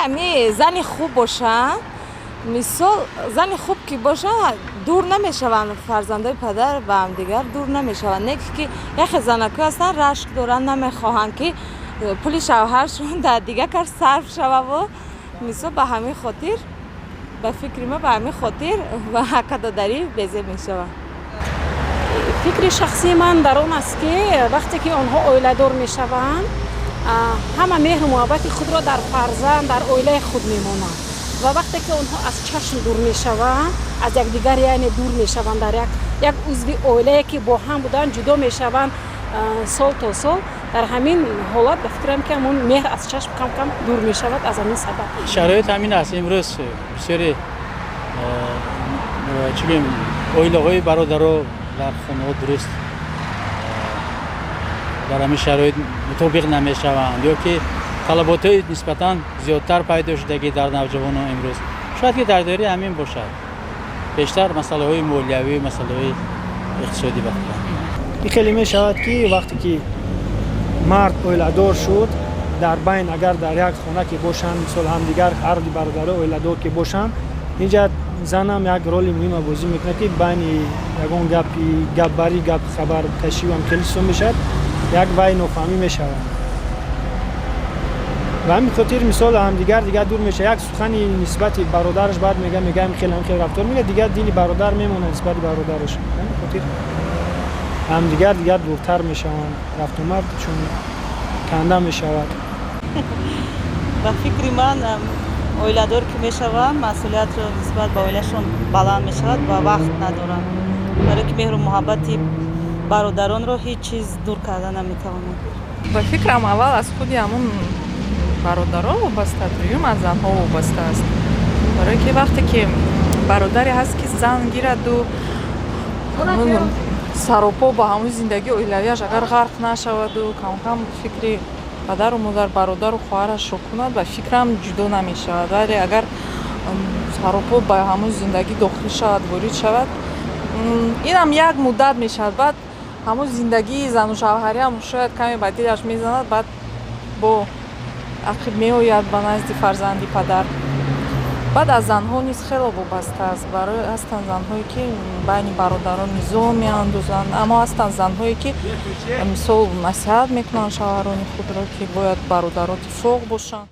Ами зани хуб бошанд, мисол, зани хуб ки бошанд, дур намешаванд, фарзандои падар ба ҳамдигар дур намешаванд. Не ки яхе занакҳо ҳастанд, рашк доранд, намехоҳанд, ки пули шавҳаршон дар дигар кар сарф шававу мисол, ба ҳамин хотир, ба фикри ман, ба ҳамин хотир ба акадодарӣ безеб мешаванд. Фикри шахсии ман дар он аст, ки вақте ки онҳо оиладор мешаванд, ҳама меҳру муҳаббати худро дар фарзанд, дар оилаи худ мемонанд ва вақте ки онҳо аз чашм дур мешаванд, аз якдигар, яъне дур мешаванд, дар як узви оилае ки бо ҳам буданд, ҷудо мешаванд сол то сол, дар ҳамин ҳолат, ба фикрам, ки ҳамон меҳр аз чашм кам кам дур мешавад аз ҳамин сабаб. Шароит ҳамин аст. Имрӯз бисёре, чӣ гӯем, оилаҳои бародаро дар хонаҳо дуруст дар ҳамин шароит мутобиқ намешаванд ё ки талаботҳои нисбатан зиёдтар пайдо шудагӣ дар навҷавонон имрӯз, шояд ки дар доираи ҳамин бошад, бештар масъалаҳои молиявӣ, масъалаҳои иқтисодӣ ба фикрам. Ин хеле мешавад, ки вақте ки мард оиладор шуд, дар байн агар дар як хона ки бошанд, мисол, ҳамдигар ҳарди бародаро оиладор ки бошанд, инҷа занам як роли муҳима бозӣ мекунад, ки байни ягон гапи гапбарӣ, гап хабаркашиам хеле чизо мешавад, як вай нофаҳмӣ мешавад. Ба ҳамин хотир, мисол, ҳамдигар дигар дур мешавад. Як сухани нисбати бародараш баъд мега, хеле хеле рафтор мега, дигар дили бародар мемонад нисбати бародараш. Ба ҳамин хотир ҳамдигар дигар дуртар мешаванд, рафтомад чун канда мешавад. Ба фикри ман, оиладор ки мешаванд, масъулиятро нисбат ба оилашон баланд мешавад ва вақт надоранд, барое ки меҳру муҳаббати бародаронро ҳеҷ чиз дур карда наметавонад. Ба фикрам, аввал аз худи ҳамун бародаро вобаста, дуюм аз занҳо вобаста аст, барое ки вақте ки бародаре ҳаст, ки зан гираду саропо ба ҳамун зиндагии оилавиаш агар ғарқ нашаваду камкам фикри падару модар, бародару хоҳарашро кунад, ба фикрам, ҷудо намешавад. Вале агар саропо ба ҳамун зиндагӣ дохил шавад, ворид шавад, инам як муддат мешавад, баъд ҳамун зиндагии зану шавҳариам шояд каме ба дилаш мезанад, баъд бо ақиб меояд ба назди фарзанди падар. Баъд аз занҳо низ хеле вобаста аст. Барои ҳастанд занҳое, ки байни бародарон низом меандозанд, аммо ҳастанд занҳое, ки мисол, насиҳат мекунанд шавҳарони худро, ки бояд бародаро тифоқ бошанд.